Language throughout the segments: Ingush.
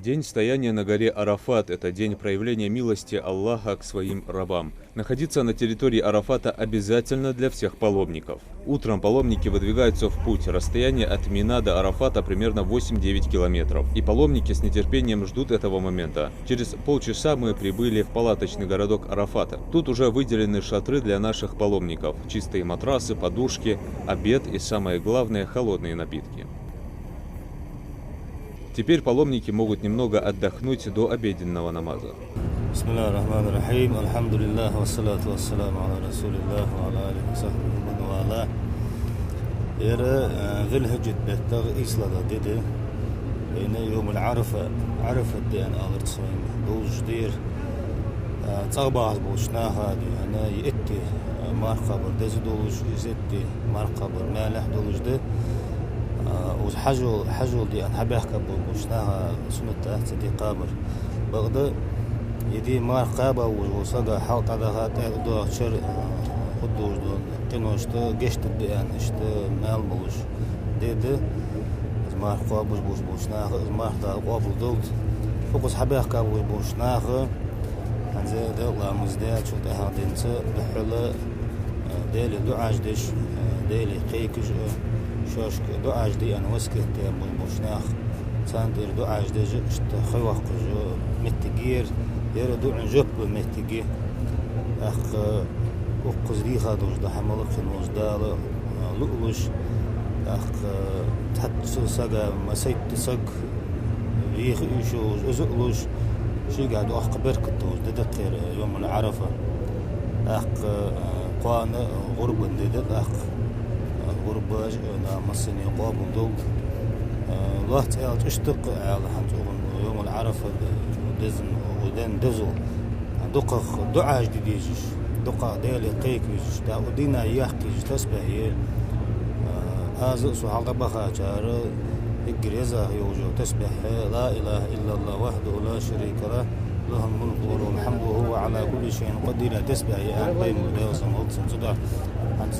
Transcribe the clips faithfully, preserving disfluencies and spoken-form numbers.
День стояния на горе Арафат — это день проявления милости Аллаха к своим рабам. Находиться на территории Арафата обязательно для всех паломников. Утром паломники выдвигаются в путь. Расстояние от Мина до Арафата примерно восемь-девять километров. И паломники с нетерпением ждут этого момента. Через полчаса мы прибыли в палаточный городок Арафата. Тут уже выделены шатры для наших паломников. Чистые матрасы, подушки, обед и, самое главное, холодные напитки. Теперь паломники могут немного отдохнуть до обеденного намаза. بسم الله الرحمن الرحيم. الحمد لله والصلاة والسلام على رسول الله وعلى آله وصحبه ومن والاه. Ер, э, Зуль-Хьиджат беттах ийслагӀа ди да. Вайна йомул Ӏарафа, Ӏарафат ди аьнна алар цунга, долаш дар. Э, цӀагӀа бахаш болча наха ди, хӀана, йиъитта, э, марха кхабар деза долаш, иситта марха кхабар маьлехь долаш да. Э, уж хьажол, хьажол ди аьнна хьабаьхка болча наха суннат да цу ди кхабар. Бакъда, ер ди марха кхаба вож вола саг хьалха дӀадаха, тӀехьа дӀадоагӀача шера, э, хургдолаш дола къиношта гешт дергда аьнна, иштта маьл болаш ди да. Из марха кхоабаш болаш болча наха из марха Дала къоабалдолда. Укхаза хьабаьхка болаш болча наха, хӀанз Даьла ламаз даьчул тӀехьагӀа денз духхьал, э, Даьлага дуӀаш деш, э, Даьлага кхайкаш, э, шоашка дуӀаш де аьнна васкет даь болаш болча наха, царна тӀера дуӀаш деш, иштта ха йоаккхаш йола моттиг я ер, ер дуӀан жоп лу моттиг я. ТӀаккха укхаза дийха долаш дола хӀама ма лакхе, вож Дала, а, луъ луш, тӀаккха цхьацца сага, масийтта саг, веха уж йолаш, из а луш, шийгахьа доккха беркат долаш ди да-кх ер йомул Ӏарафа. ТӀаккха, а, кхоана гӀурбан ди да, тӀаккха, а, гӀурбаш, а, Дала массане къоабалдолда. А, лоацца аьлча, иштта-кх аьлча, хӀанз укхун йомул Ӏарафа деза, укх ден дезал дукхагӀа дуӀаш де дезаш, дукхагӀа Даьлага кхайка везаш, тӀаккха укх дийнахьа яккха езаш тасбихь я, а, аз а, со хьалха дӀабахачар а эггара езагӀа йолаш йола тасбихь я: لا إله إلا الله وحده لا شريك له، له الملك وله الحمد وهو على كل شيء قدير. Ер тасбихь я аьнна пайхамара, Даьла салам хилда цунна, цудухьа хӀанз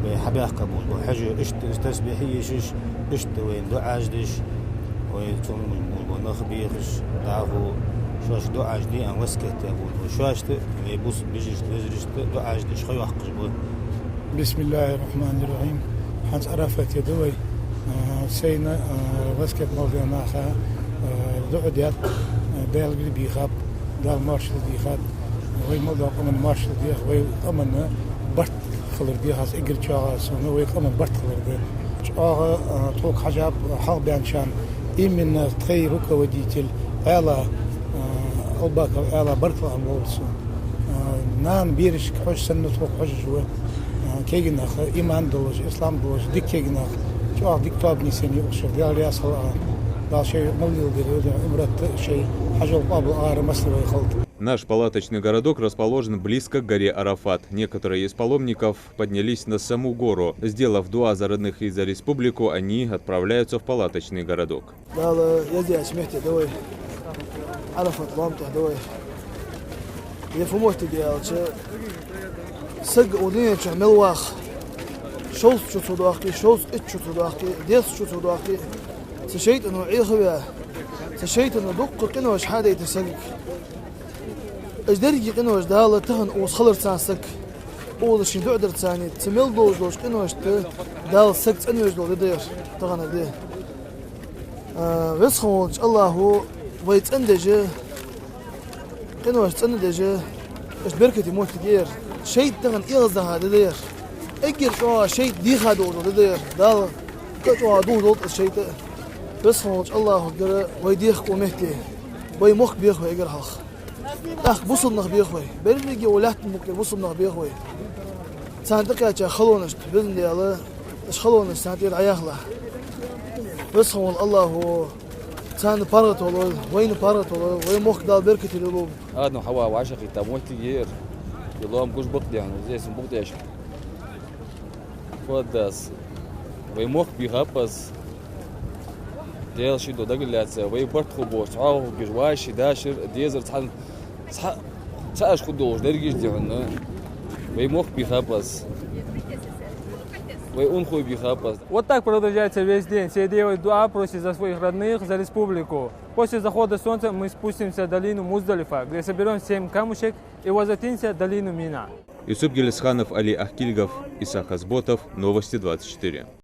вай хьабаьхка болаш бола хьажол иштта из тасбихь ешаш, иштта вайна дуӀаш деш, вай цомгаш болаш бола нах бехаш, дӀахо шоашка дуӀаш де аьнна васкет даь болаш ба. Шоашта, вай бусалба йижарашта, вежарашта дуӀаш деш ха йоаккхаш ба. بسم الله الرحمن الرحيم. ХӀанз Ӏарафате да вай. А, сайна, а, васкет мел даь наха, а, дуӀа даьд, а, Даьлагара бийхаб, Дала моаршал дийхад, вай мел дола къаманна моаршал дех, вай къаманна барт хилар дех аз эггара чӀоагӀа, сона вай къаманна барт хилар да. ЧӀоагӀа, а, тхога хьежаб хьалха баьнначарна, именно тхоай руководитель Ӏаьла, а, Абу-Бакр Ӏаьла, баркал ала волва цунна. А, нана берашка хьожаш санна тхога хьожаш ва. А, кагий нах, иман долаш, ислам долаш, дика кагий нах, чӀоагӀа дика тоабане сенна я укх шера, Даьла раьза хилва, а, Дала шоай мел леладер, Ӏумрат а, шоай хьажол къоабал агӀара массане вай хилда. Наш палаточный городок расположен близко к горе Арафат. Некоторые из паломников поднялись на саму гору. Сделав дуа за родных и за республику, они отправляются в палаточный городок. Дала яздаьча метте да вай, Ӏарафат лоам тӀа да вай. Ер фу моттиг я аьлча, саг укх дунен чу мел вах, шовзткъа шу цо доаккхе, шовзткъа итт шу цо доаккхе, дезткъа шу цо доаккхе, цу шайтӀано Ӏехаваь, цу шайтӀано дуккха къинош хьадайта сагага. Уж деррига къинош Дала тахан укхаза хиларца саг, укхаза шийна дуӀа дарца, цу мел долаш долча къиношта Дала саг цӀенвеш дола ди да ер, таханара ди. А, Веза хинна волча АллахӀа вай цӀендеш, къинош цӀендеш, иштта беркате моттиг я ер. ШайтӀа тахан эгӀаздоаха ди да ер. Эггара чӀоагӀа шайтӀа дийха долаш дола ди да ер. Дала кӀа чӀоагӀа духьалдолда из шайтӀа. Веза хинна волча АллахӀагара вай дех укх метте. Вай мохк бех вай эггара хьалха. ТӀаккха бусалба нах бех вай. Беррига вай лаьттан букъ тӀера бусалба нах бех вай. Царна тӀакхаьча халонашта, Веза Даьла, уж халонаш царна тӀера дӀаяхалахь. Веза хинна вола АллахӀа царна паргӀато лойла, вайна паргӀато лойла, вай мохк Дала беркате лулба. Адам, Хьава вӀашагӀкхийтта моттиг я ер. Из лоам гуш ба-кх дехьа, зесам букъ тӀехьашка. Фу да аз? Вай мохк бийхаб аз. Даьла ший долча дагалаьца, вай барт хургболаш, цхьоагӀо хургйолаш, вӀаший дашар, дезар цхьа, цхьа, цхьа аша хургдолаш дерригаш дехьа. Вай мохк бийхаб аз. Вай унахой бийха опаздал. Вот так продолжается весь день. Все делают дуа, просят за своих родных, за республику. После захода солнца мы спустимся в долину Муздалифа, где соберём семь камушек и возвратимся в долину Мина. Юсуп Гелисханов, Али Ахкильгов, Иса Хазботов. Новости двадцать четыре.